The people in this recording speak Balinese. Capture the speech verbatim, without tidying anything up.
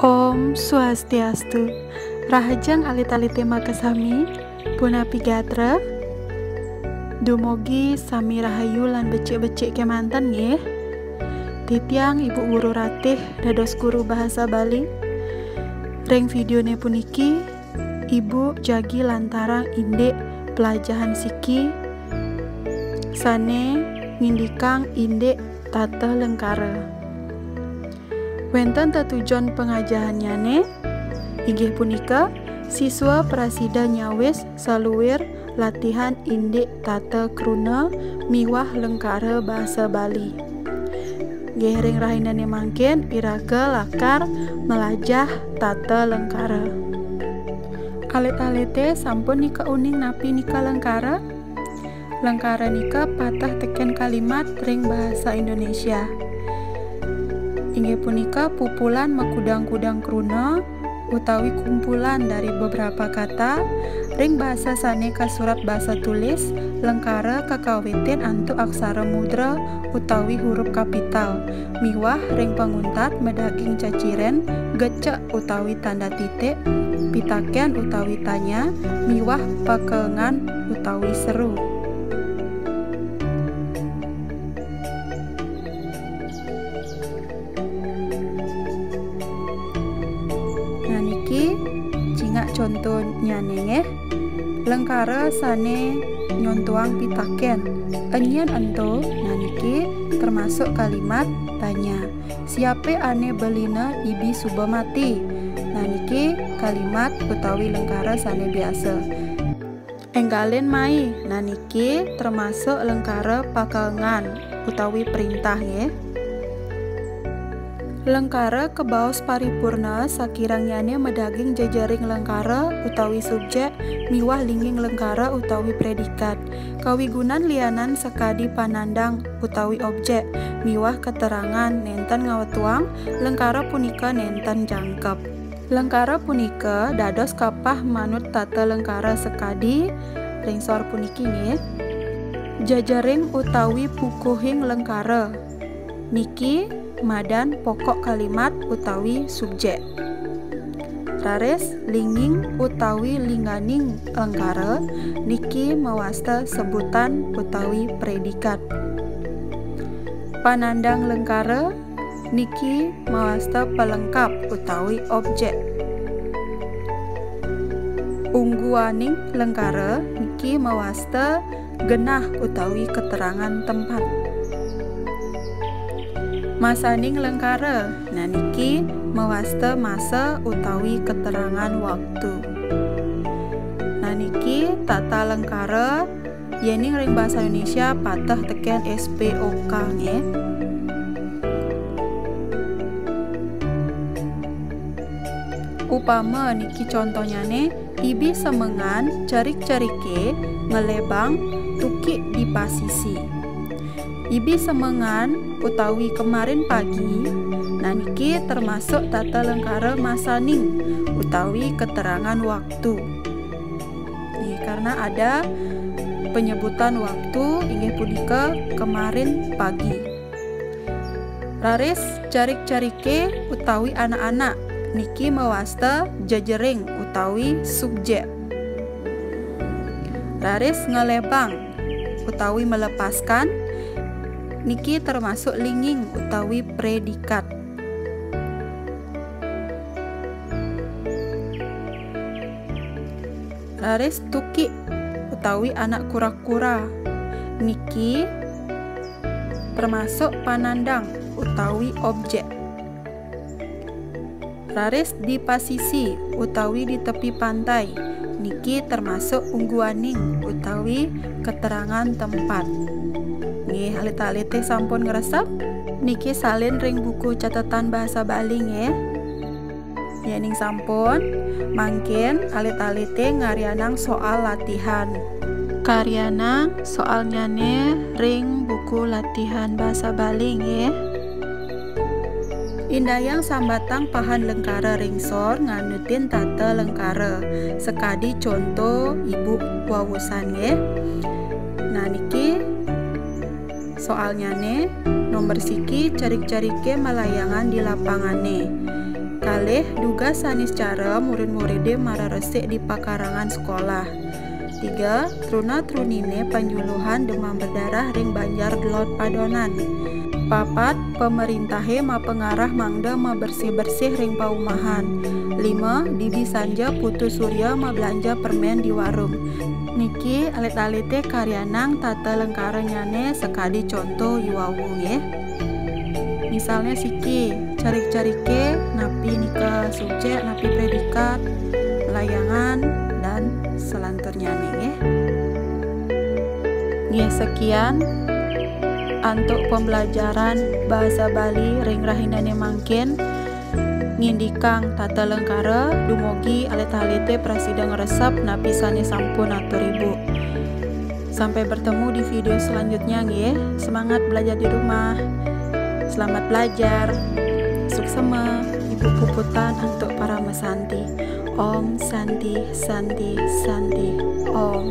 Om Swastiastu. Rahajeng alit-alite makasami, punapi gatra? Dumugi sami rahayu lan becik-becik kemanten nggih. Titiang Ibu Guru Ratih dados guru bahasa Bali. Ring videone puniki, Ibu jagi lantarang indik pelajahan siki sane ngindikang indik tata lengkara. Wenten tetujon pangajahannyane, inggih punika siswa prasida nyawis saluir latihan indik tata kruna miwah lengkara basa Bali. Nggih, ring rahinane mangkin iraga lakar melajah tata lengkara. Alit-alite sampun nika uning napi nika lengkara? Lengkara nika pateh teken kalimat ring bahasa Indonesia. Inggih punika pupulan makudang-kudang kruna utawi kumpulan dari beberapa kata. Ring basa sane kasurat basa tulis, lengkara kakawitin antuk aksara mudra utawi huruf kapital, miwah ring panguntat madaging ceciren, gecek utawi tanda titik, pitaken utawi tanya, miwah pakengan utawi seru. Nah, niki cingak contohnyane nggih. Lengkara sane nyontoang pitaken. Enyen ento, nah, niki termasuk kalimat tanya. Siape ane belina ibi suba mati? Nah, niki kalimat utawi lengkara sane biasa. Enggalin mai, nah, niki termasuk lengkara pakengan utawi perintah nggih. Lengkara kabaos paripurna sakirangnyane madaging jejering lengkara utawi subjek miwah linging lengkara utawi predikat. Kawigunan lianan sakadi panandang utawi objek miwah keterangan nenten ngawetuang lengkara punika nenten jangkep. Lengkara punika dados kapah manut tata lengkara sakadi ring sor puniki nggih. Jejering utawi pukuhing lengkara niki madan pokok kalimat utawi subjek. Raris linging utawi lingganing lengkara niki mawasta sebutan utawi predikat. Panandang lengkara niki mawasta pelengkap utawi objek. Ungguaning lengkara niki mawasta genah utawi keterangan tempat. Masaning lengkara, nah, niki mawasta masa utawi keterangan waktu. Nah, niki tata lengkara, yening ring basa Indonesia pateh teken S P O K nggih. Upama niki contohnyane, ibi semengan cerik-cerike ngelebang tukik di pasisi. Ibi semengan utawi kemarin pagi, nah, niki termasuk tata lengkara masaning utawi keterangan waktu. Nggih, karena ada penyebutan waktu, inggih punika kemarin pagi. Raris cerik-cerike utawi anak-anak niki mawasta jejering utawi subjek. Raris ngelebang utawi melepaskan niki termasuk linging utawi predikat. Raris tukik utawi anak kura-kura niki termasuk panandang utawi objek. Raris di pasisi utawi di tepi pantai niki termasuk ungguaning utawi keterangan tempat. Nggih, alit-alite sampun ngresep? Niki salin ring buku catatan bahasa Bali nggih. Yening sampun, mangkin alit-alite ngaryanang soal latihan. Karyanang soalnyane ring buku latihan basa Bali nggih. Indayang sambatang pahan lengkara ring sor nganutin tata lengkara, sakadi conto ibu wawusan nggih. Nah, niki Soalnyane, nomor siki, carik-carike malayangan di lapangane. Kalih, dugas sanis cara murid-muride mararesik di pakarangan sekolah. Tiga, truna-trunine panjuluhan demam berdarah ring banjar Delod Padonan. Papat, pamerintahe mapangarah mangda mabersih-bersih ring paumahan. Lima, dibi sanja Putu Surya mablanja permen di warung. Niki alit-alite karyanang tata lengkaranyane sakadi conto iwau nggih. Misalnya siki, carik-carike napi nika subjek, napi predikat, layangan, dan selanturnyane nggih. Nggih, sekian antuk pembelajaran bahasa Bali ring rahinane mangkin. Ngindikang tata lengkara, dumugi alit-alite prasida ngresep napi sane sampun atur Ibu. Sampai bertemu di video selanjutnya nggih. Semangat belajar di rumah. Selamat belajar. Suksema, Ibu puputan antuk parama santi. Om Santi, Santi, Santi. Om.